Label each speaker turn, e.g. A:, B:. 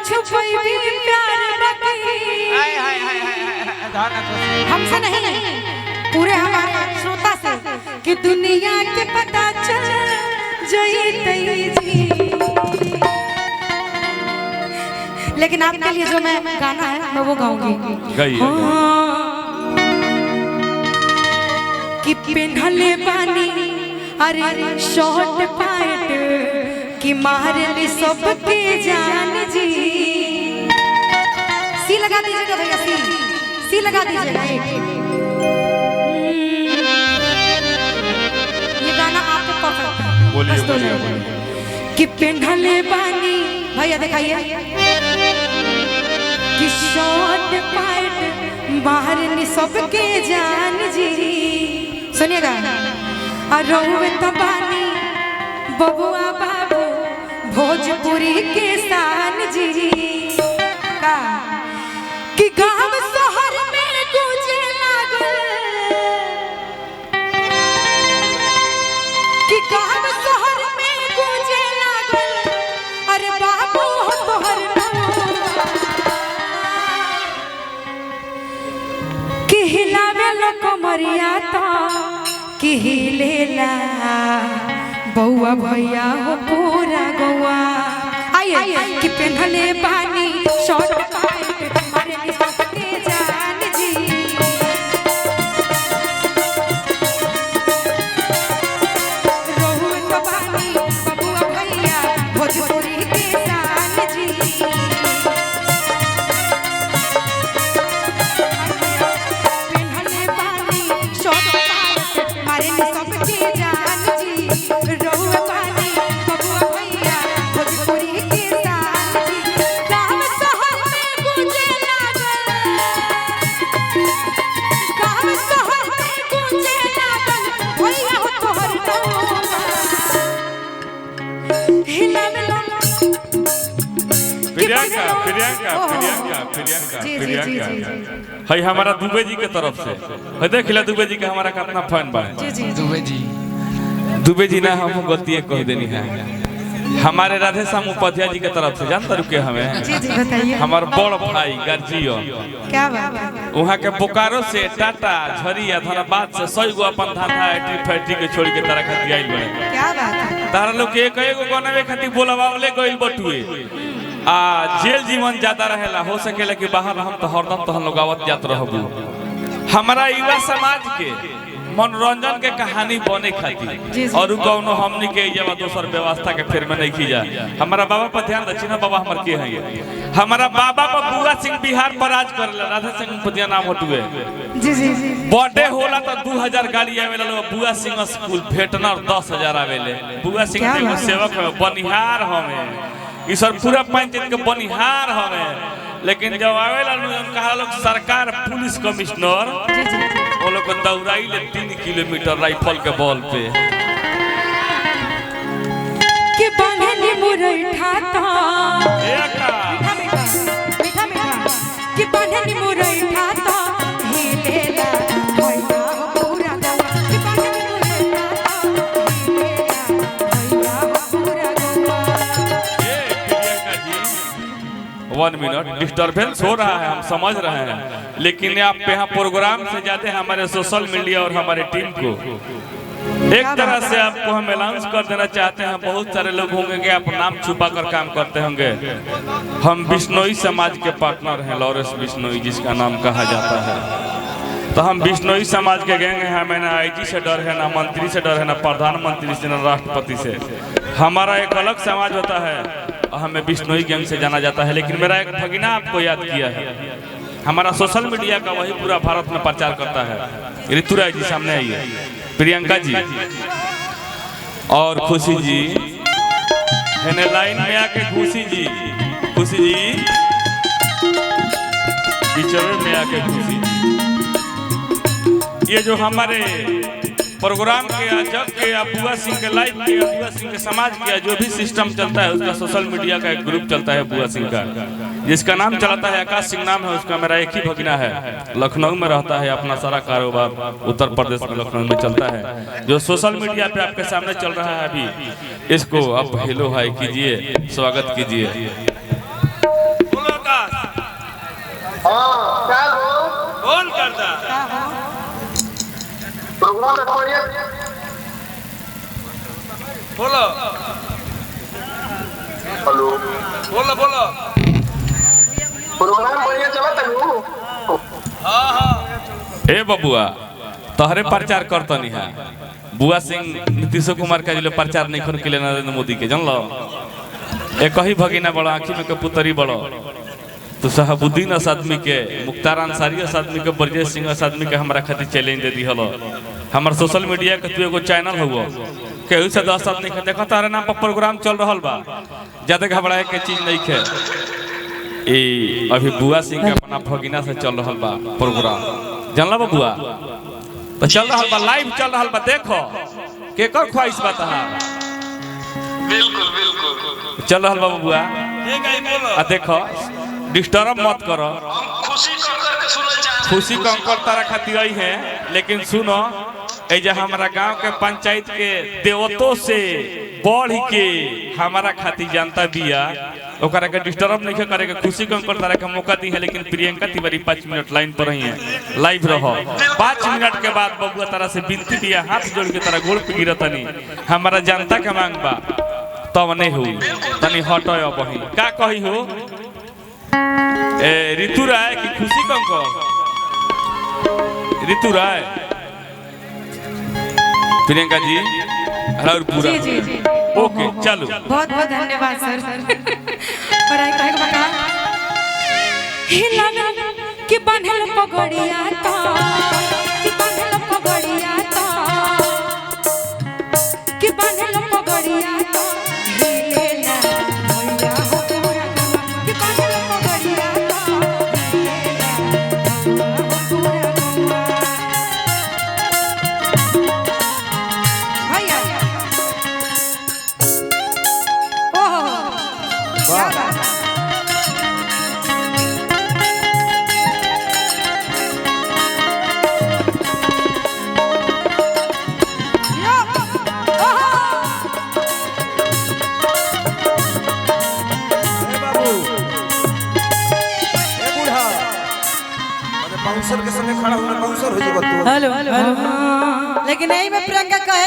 A: छुपैबी प्यार बाकी
B: हाय हाय हाय हाय हाय, धान खुशी।
A: हमसे नहीं, पूरे हमारे श्रोता से कि दुनिया के पता चल जईतई जी। लेकिन आपके लिए जो मैं गाना है मैं वो गाऊंगी।
C: गाइए।
A: हाँ, कि पेन्हले बानी अरे शॉर्ट पैंट कि मार ली सबके जान जी। सी लगा दीजिएगा भैया, सी सी लगा दीजिएगा एक। ये गाना आपको परफेक्ट है।
C: बोलिए,
A: बस दो
C: बोलिए,
A: लाइन।
C: बोलिए।
A: कि पेन्हले बानी भैया दिखाइए कि शॉर्ट पैंट मार ली सबके जान जी। सुनिएगा, अरोवे तो बानी बबुआ बाबू भोजपुरी के शान जी का कि गांव शहर में गूंजे लागल, कि गांव शहर में गूंजे लागल अरे बाबू हो तोहर नाम। कि हिलावे लो कमरिया तो कि हिलेला बउआ भैया हो पूरा गौआ। आइए कि पेन्हले बानी शॉर्ट पैंट मारे नी सबके जान जी। रोहु तो बानी बबुआ भैया भोजपुरी के शान जी। पेन्हले बानी शॉर्ट पैंट मारे नी सबके जान जी। रोहु बानी बबुआ भैया भोजपुरी के शान जी। गाँव शहर में गूंजे लागल, गाँव शहर में गूंजे लागल भैया हो तोहर नौआ। हिलावे लो
C: प्रियंका, प्रियंका,
A: ओहो।
C: प्रियंका, प्रियंका,
A: जी, जी,
C: प्रियंका।
A: जी, जी,
C: है हमारा दुबे जी के तरफ से है, देख ले दुबे जी के हमारा कितना फैन बा।
A: जी जी जी।
B: दुबे जी।
C: दुबे जी ना हम गलती कह देनी है, हमारे राधे श्याम उपाध्याय जी के तरफ से जानता रुके हमें।
A: जी जी बताइए।
C: हमार बड़ भाई गार्जियो
A: क्या बात है।
C: वहाँ के बोकारो से टाटा झरिया धनबाद से 100 गो अपन धांधा एटी फैक्ट्री के छोड़ के तारा खातिर आइल बड़े।
A: क्या बात है।
C: तारा लोग के एक एगो गनवे खातिर बोलावले गइल बटुए आ जेल जीवन ज्यादा रहेला, हो सकेला कि बाहर हम तो हरदम तो हम लोग आवत जात रहबू। हमारा युवा समाज के मनोरंजन के कहानी बने
A: जी,
C: खातिर
A: जी।
C: और उ कौनो हमनी के ये दोसर व्यवस्था के फेर में नहीं खींचा। हमारा बाबा पर ध्यान दे, ना बाबा हमर के है, हमारा बाबा पर बुआ सिंह बिहार पर राज करेला, राधा सिंह उपाध्याय नाम हटुए।
A: जी जी जी।
C: बर्थडे होला तो 2000 गाड़ी आवेला लोग, बुआ सिंह स्कूल भेटनर 10,000 आवेले। बुआ सिंह
A: क्या
C: एगो
A: बात है।
C: सेवक हवे, बनिहार हवे, ई सर पूरा पंचायत के बनिहार हवे। लेकिन जब आवेला लोग कहा लोग सरकार पुलिस कमिश्नर
A: जी जी जी।
C: वो लोग को दौड़ाई ले 3 किलोमीटर राइफल के बल पे।
A: कि बांधनी मुरई ठाता
C: एका।
A: मीठा मीठा मीठा मीठा कि बांधनी मुरई ठाता हिलेला भैया हो पूरा गौआ। कि बांधनी मुरई ठाता हिलेला भैया हो पूरा गौआ।
C: ए, प्रियंका जी, 1 मिनट डिस्टरबेंस हो रहा है, हम समझ रहे हैं, लेकिन आप यहाँ प्रोग्राम से ज्यादा हमारे सोशल मीडिया और हमारे टीम को एक तरह से आपको हम अनाउंस कर देना चाहते हैं। बहुत सारे लोग होंगे कि आप नाम छुपा कर काम करते होंगे। हम बिश्नोई समाज के पार्टनर हैं, लॉरेंस बिश्नोई जिसका नाम कहा जाता है। तो हम बिश्नोई समाज के गैंग हैं। हमें ना आईजी से डर है, ना मंत्री से डर है, ना प्रधानमंत्री से, ना राष्ट्रपति से। हमारा एक अलग समाज होता है और हमें बिश्नोई गैंग से जाना जाता है। लेकिन मेरा एक भगिना आपको याद किया है, हमारा सोशल मीडिया का वही पूरा भारत में प्रचार करता है। ऋतु राय जी सामने आइए, प्रियंका जी और खुशी जी है लाइन में आके, खुशी जी, खुशी जी बिचवे में आके, खुशी जी। ये जो हमारे प्रोग्राम के जग के बुआ सिंह के लाइफ के बुआ सिंह के समाज के जो भी सिस्टम चलता है उसका सोशल मीडिया का एक ग्रुप चलता है बुआ सिंह का, जिसका नाम चलाता है आकाश सिंह नाम है उसका। मेरा एक ही भगना है, लखनऊ में रहता है, अपना सारा कारोबार उत्तर प्रदेश में लखनऊ में चलता है। जो सोशल मीडिया पे आपके सामने चल रहा है अभी, इसको आप हेलो हाई कीजिए, स्वागत कीजिए।
D: हाँ क्या हो
B: कौन करता
D: प्रोग्राम में बढ़िया।
B: बोलो
D: हेलो
B: बोलो बोलो
D: प्रोग्राम बढ़िया चला तनु।
B: हाँ हाँ
C: ए बबुआ तोहरे प्रचार करतनी है बुआ सिंह नीतीश कुमार का जिले प्रचार नहीं खन के नरेंद्र मोदी के जानलो एक ही भगिना बड़ो आँखी में के पुतरी बड़ो तो शहाबुद्दीन अस आदमी के मुख्तार अंसारी अस आदमी के ब्रजेश सिंह अस आदमी के हमरा खातिर चैलेंज दे दिहलो। हमार सोशल मीडिया के तू एगो चैनल हुआ केहू से 10 आदमी के देखो तारे नाम पर प्रोग्राम चल रहा बा ज्यादा घबराए के चीज नहीं है। ए अभी बुआ सिंह के अपना भगिना से चल रहा बा प्रोग्राम जानला बा बुआ तो चल रहा बा लाइव चल रहा बा देखो केकर ख्वाहिश बा तहार
D: बिल्कुल बिल्कुल
C: चल रहा बा बुआ
B: ठीक है बोलो
C: आ देखो डिस्टर्ब मत करो।
D: खुशी कंकर के सुनल चाहत
C: खुशी कंकर तारा खातिर आई है लेकिन सुनो ए जे हमारा गांव के पंचायत के देवतों से बढ़ के हमारा खातिर जनता बिया ओकरा के डिस्टर्ब नहीं करे के खुशी कंकर तारा के मौका दी है लेकिन प्रियंका तिवारी 5 मिनट लाइन पर रही है लाइव रहो 5 मिनट के बाद बबुआ तारा से विनती बिया हाथ जोड़ के तारा गोड़ पे गिरतनी हमारा जनता के मांग बा तब नहीं हुई तनी हटो अब वही का कही हो ए ऋतु राय की खुशी कंकर ऋतु राय प्रियंका जी और पूरा
A: जी जी जी
C: ओके चलो
A: बहुत बहुत धन्यवाद सर। और आई कहे के बता हिला कि बांधल पगड़िया तो कि बांधल पगड़िया तो कि बांधल पगड़िया तो हिलेला भैया हो पूरा गवा कि बांधल पगड़िया तो हिलेला भैया हो पूरा गवा भैया ओहो क्या बात है। यो, ओहो।
E: ए बाबू ए बूढ़ा
F: बाउंसर के संगे खड़ा होना बाउंसर हो जेबा तू।
A: हेलो हेलो
G: लेकिन यही में प्रियंका कहे